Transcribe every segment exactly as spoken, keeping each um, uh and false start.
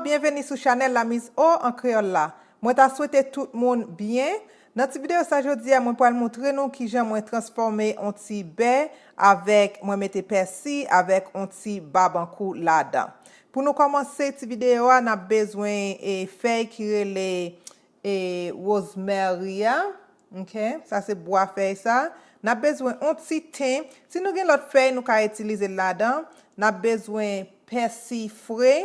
Byenveni sou chanèl Lamiz O an kreyòl la. Mwen ta swete tout moun byen. Nan ti videyo sa jodi a, mwen pral montre nou kijan mwen transfòme on ti bè avèk, mwen mete pèsi avèk on ti babankou ladan. Pou nou kòmanse ti videyo a, n ap bezwen, e, fèy ki rele, e, rosemary a. Ok, sa se bwa fèy sa. N ap bezwen on ti ten. Si nou gen lòt fèy, nou ka itilize l ladan. N ap bezwen pèsi fre.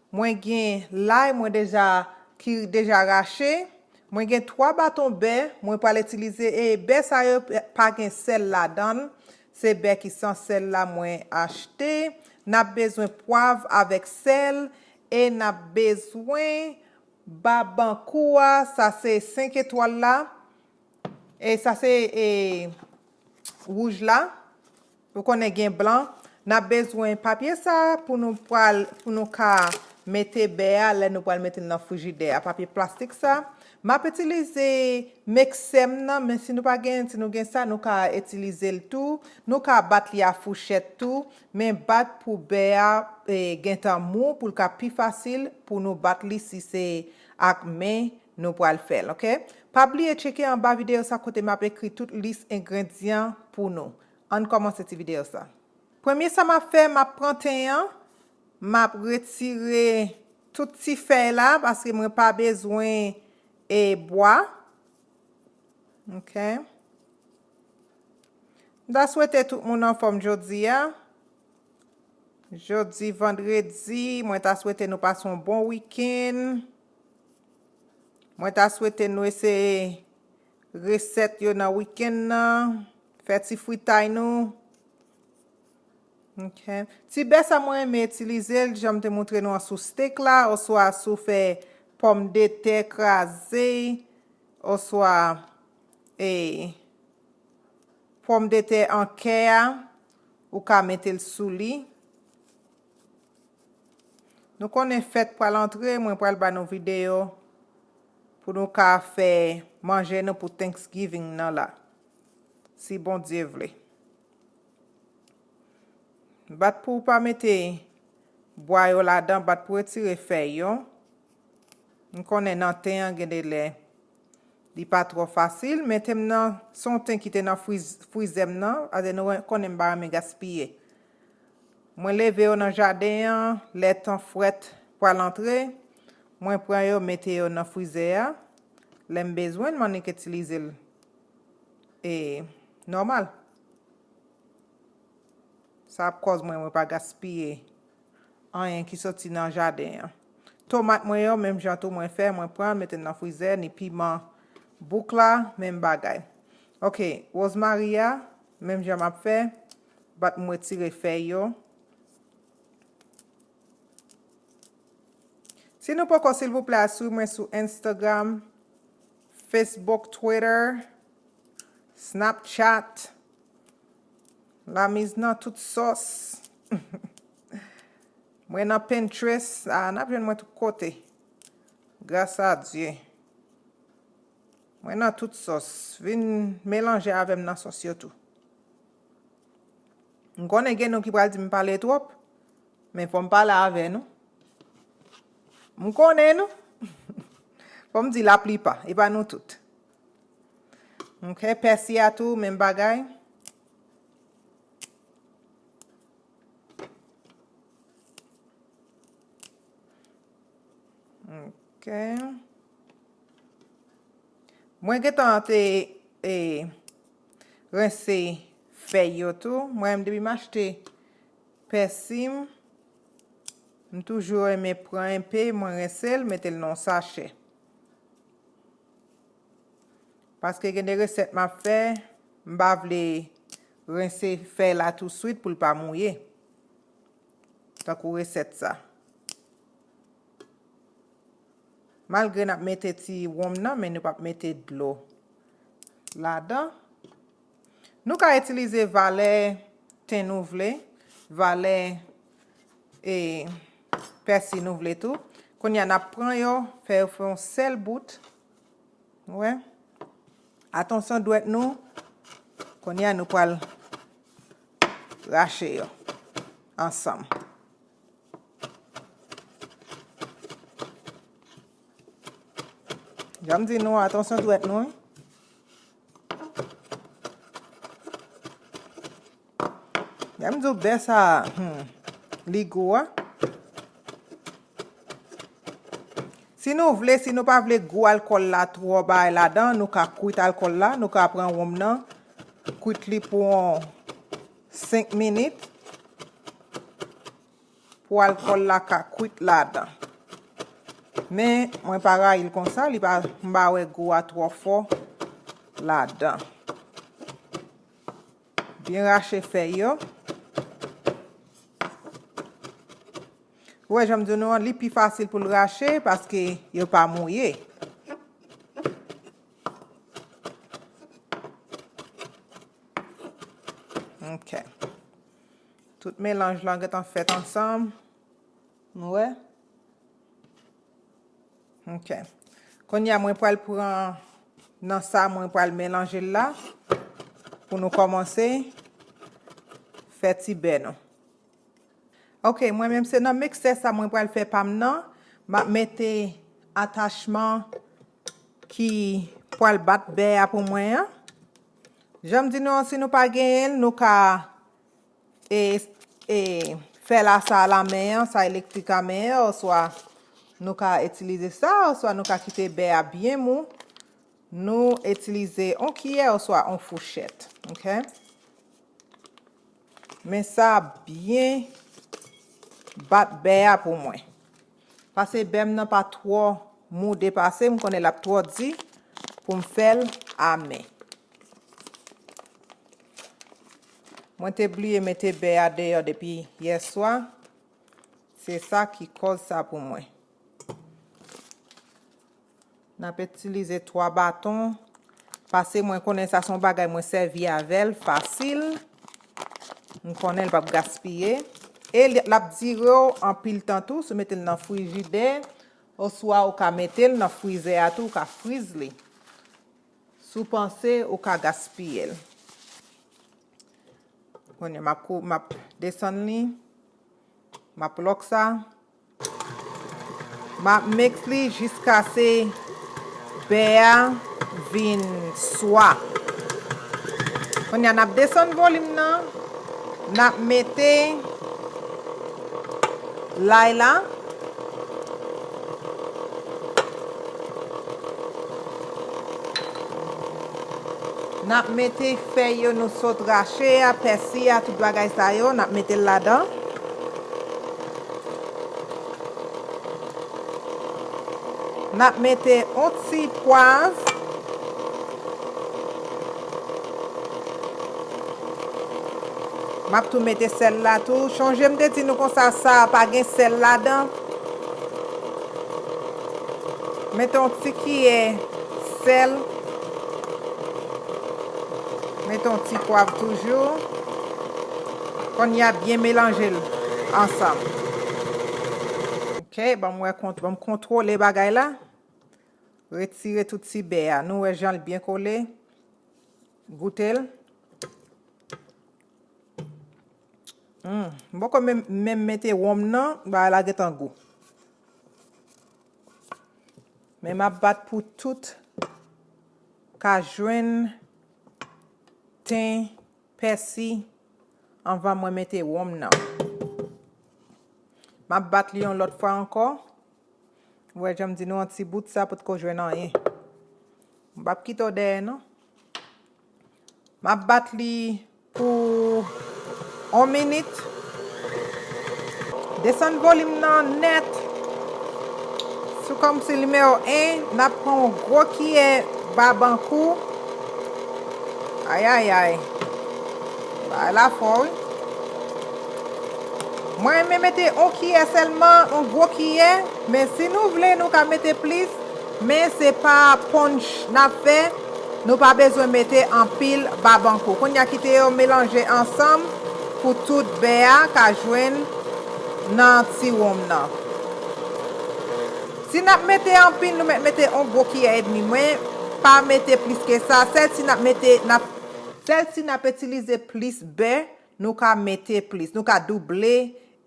Mwen gen lay mwen deja, ki deja rache. Mwen gen twa baton bè. Mwen pral itilize, e bè sa yo pa gen sèl ladan l. Se bè ki san sèl la mwen achte. N ap bezwen pwav avèk sèl. E n ap bezwen babankou a, sa se senk etwal la. E sa se, e, wouj la. Ou konnen gen blan. N ap bezwen papye sa pou nou pral, pou nou ka mete bè a lè nou pral mete l nan frijidè a. Papye plastik sa. M ap itilize mixè m nan, men si nou pa gen, si nou gen sa, nou ka itilize l tou. Nou ka bat li a fouchèt tou, men bat pou bè a, e, gentan mou, pou l ka pi fasil pou nou bat li si se ak men nou pral fè l, ok? Pa bliye tcheke anba videyo sa kote m ap ekri tout lis engredyan pou nou. Ann kòmanse ti videyo sa. Premye sa m ap fè, m ap pran ten an, m ap retire tout ti fèy la, paske mwen pa bezwen, e, bwa. Ok. M ta swete tout moun anfòm jodi a. Jodi vandredi, mwen ta swete nou pase yon bon wikenn. Mwen ta swete nou eseye resèt yo nan wikenn nan. Fè ti fritay nou. Ok. Ti bè sa mwen renmen itilize l, jan m te montre nou an sou steak la, oswa si w fè pòmdetè kraze, oswa, e, pòmdetè an kè a, ou ka mete l sou li. Nou konnen fèt pral antre, mwen pral ba nou videyo pou nou ka fè manje nou pou Thanksgiving nan la, si Bondye vle. Bat pou w pa mete bwa yo ladan, bat pou w retire fèy yo. M konnen nan ten an gen de lè li pa twò fasil. Mete m nan, se yon ten ki te nan friz-, frizè m nan. Ade nou konnen m pa renmen gaspiye. Mwen leve yo nan jaden an, lè tan frèt pral antre, mwen pran yo, mete yo nan frizè a. Lè m bezwen l, m annik itilize l, e, nòmal. Sa ap kòz mwen, mwen pa gaspiye anyen ki soti nan jaden an. Tomat mwen yo, menm jan tou mwen fè, mwen pran, mete nan frizè, ni piman bouk la, menm bagay. Ok, wozmari a, menm jan m ap fè, bat m retire fèy yo. Si nou poko, silvouplè, al swiv mwen sou Instagram, Facebook, Twitter, Snapchat. Lamiz nan tout sòs. Mwen nan Pinterest. Ah, n ap jwenn mwen tout kote. Gras a Dye. Mwen nan tout sòs. Vin melanje avè m nan sòs yo tou. M konnen gen nou ki pral di m pale twòp, men fò m pale avè nou. M konnen nou. Fò m di laplipa, e pa nou tout. Ok, pèsi a tou, menm bagay. Ok. Mwen gentan te, e, rense fèy yo tou. Mwen menm depi m achte pèsi m, m toujou renmen pran enpe, mwen rense l, mete l nan yon sachè. Paske gen de resèt m ap fè, m pa vle rense fèy la touswit pou l pa mouye. Tankou resèt sa. Malgre n ap mete ti wonm nan, men nou p ap mete dlo ladan. Nou ka itilize valè ten nou vle, valè, e, pèsi nou vle tou. Kounye a, n ap pran yo, fè yo fè yon sèl bout. Ou wè? Atansyon dwèt nou. Kounye a, nou pral rache yo ansanm. Jan m di nou, atansyon dwèt nou, wi. Jan m di w, bè sa, hmm, li gou, a. Si nou vle, si nou pa vle gou alkòl la twò bay ladan, nou ka kwit alkòl la, nou ka pran wonm nan, kwit li pou yon senk minit, pou alkòl la ka kwit ladan. Men, mwen pa rayi l konsa, li pa, m pa wè gou a twò fò ladan. Byen rache fèy yo. Ou wè, jan m di nou an, li pi fasil pou l rache paske yo pa mouye. Ok. Tout melanj lan gentan fèt ansanm. Nou wè? Ok. Kounye a, mwen pral pran nan sa, mwen pral melanje l la pou nou kòmanse fè ti bè nou. Ok, mwen menm se nan miksè sa mwen pral fè pa m nan. M ap mete atachman ki pral bat bè a pou mwen an. Jan m di nou an, si nou pa genyen l, nou ka e, e, fè la sa a lamen an, sa elektrik a men an, oswa nou ka itilize sa, oswa nou ka kite bè a byen mou, nou itilize on kiyè oswa on fouchèt. Ok? Men sa byen bat bè a pou mwen. Pase bè m nan pa twò mou depase, m konnen l ap twò di pou m fè l a men. Mwen te bliye mete bè a deyò depi yèswa. Se sa ki kòz sa pou mwen. N ap itilize twa baton. Pase mwen konnen sa se yon bagay mwen sèvi avè l fasil. M konnen l p ap gaspiye. E l, l ap dire w anpil tan tou si w mete l nan frijidè. Oswa ou ka mete l nan frizè a tou, ou ka friz li. Si w panse ou ka gaspiye l. Kounye a m ap kou-, m ap desann li. M ap lòk sa. M ap miks li jiskase bè a vin swa. Kounye a n ap desann volim nan. N ap mete lay la. N ap mete fèy yo nou sot rache a, pèsi a, tout bagay sa yo, n ap mete l ladan. N ap mete on ti pwav. M ap tou mete sèl la tou. Chonje m te di nou konsa, sa a pa gen sèl ladan. Mete yon ti kiyè sèl. Mete yon ti pwav toujou. Kounye a byen melanje l ansanm. Ok, ban m wè kont-, ban m kontwole bagay la. Retire tout ti bè a. Nou wè jan l byen kole. Goute l. Hmm, m poko menm, menm mete wonm nan, bagay la gentan gou. Men m ap bat pou tout ka jwenn ten, pèsi anvan mwen mete wonm nan. M ap bat li yon lòt fwa ankò. Ou wè, jan m di nou, yon ti bout sa potko jwenn anyen. M p ap kite w dèyè, non. M ap bat li pou yon minit. Desann volim nan nèt. Sou kòmsi nimewo en, n ap pran yon gwo kiyè babankou. Ayayay. Bagay la fò, wi. Mwen renmen mete yon kiyè sèlman, yon gwo kiyè, men si nou vle, nou ka mete plis, men se pa punch n ap fè, nou pa bezwen mete anpil babankou. Kounye a kite yo melanje ansanm pou tout bè a ka jwenn nan ti wonm nan. Si n ap mete anpil, nou mèt mete yon gwo kiyè edmi. Mwen pa mete plis ke sa, sèl si n ap mete, n ap, sèl si n ap itilize plis bè, nou ka mete plis, nou ka double,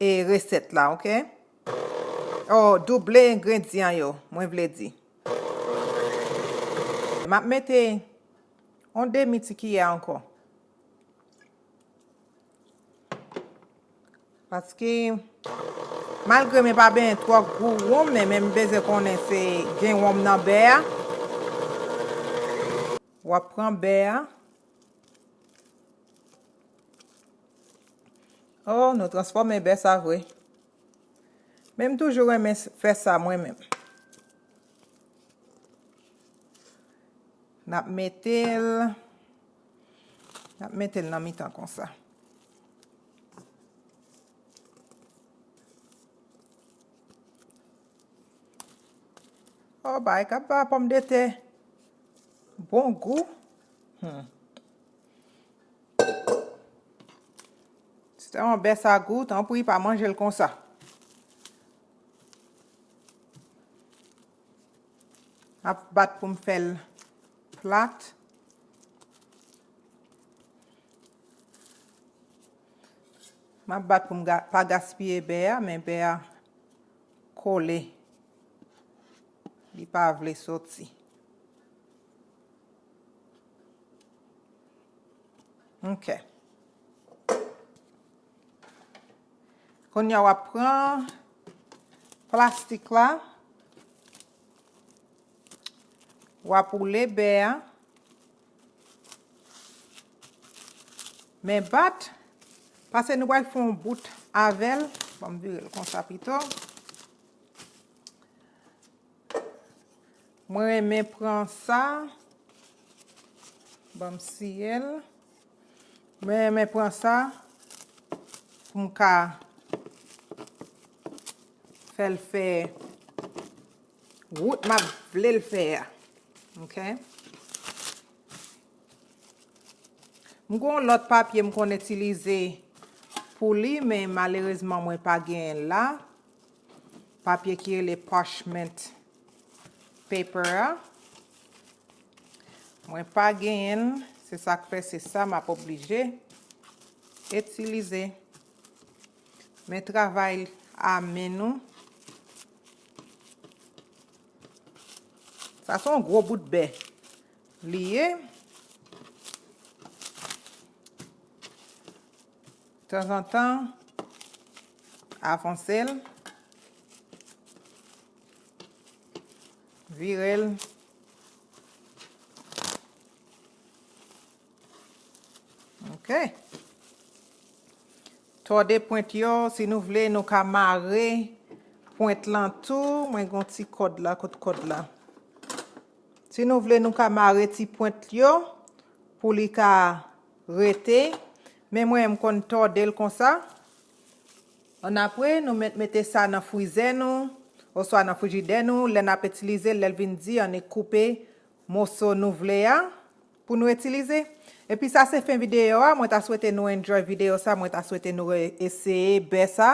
e, resèt la, ok? Oh, double engredyan yo, mwen vle di. M ap mete yon demi ti kiyè ankò. Paske, malgre men pa benyen twò gou wonm, men, men m bezwen konnen se gen wonm nan bè a. W ap pran bè a. Oh, nou transfòme bè sa vre. Men m toujou renmen s- fè sa mwen menm. N ap mete l, n ap mete l nan mitan konsa. Oh, bagay k ap ba pòmdetè bon gou. Hmm. Si tèlman bè sa gou, tanpri, pa manje l konsa. Ap bat pou m fè l plat. M ap bat pou m ga- pa gaspiye bè a, men bè a kole. Li pa vle soti. Ok. Kounye a w ap pran plastik la, w ap woule bè a, men bat, paske nou pral fè yon bout avè l. Ban m vire l konsa pito. Mwen renmen pran sa. Ban m siye l. Mwen renmen pran sa pou m ka fè l fè wout m ap vle l fè a. Ok? M gen yon lòt papye m konn itilize pou li, men malerezman mwen pa genyen l la. Papye ki rele parchment paper a. Mwen pa genyen l, se sa k fè se sa m ap oblije itilize. Men travay a men nou. Sa se yon gwo bout bè li ye. Tanzantan, avanse l. Vire l. Ok. Tòde pwent yo, si nou vle, nou ka mare pwent lan tou. Mwen gen yon ti kòd la, kot kòd la? Si nou vle, nou ka mare ti pwent yo pou li ka rete. Men mwen, m konn tòde l konsa. Annapre, nou met, mete sa nan frizè nou, oswa nan frijidè nou, lè n ap itilize l, lè l vin di, ann koupe moso nou vle a pou nou itilize. Epi sa se fen videyo a, mwen ta swete nou enjoy videyo sa, mwen ta swete nou re- eseye bè sa.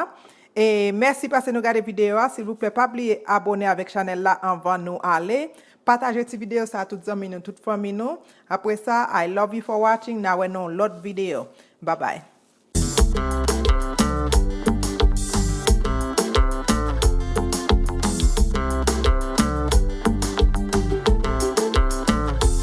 E mèsi paske nou gade videyo a, silvouplè pa bliye abone avèk chanèl la anvan nou ale. Pataje ti videyo sa a tout zanmi nou, tout fanmi nou. Apre sa, I love you for watching, n a wè nan yon lòt videyo. Babay.